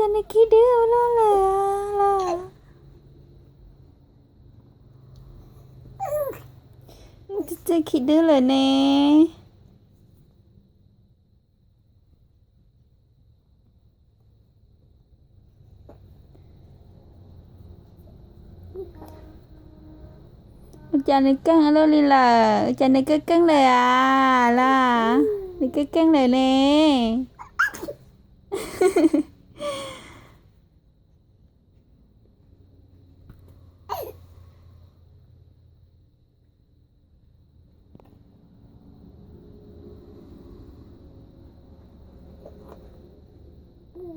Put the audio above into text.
Nws khib dwb ua luaj lawm los? Txawj khib dwb lawm ne. Ua cas nws keej ua luaj li lawm? Ua cas nws keej keej lawm as los? Nws keej keej lawm ne.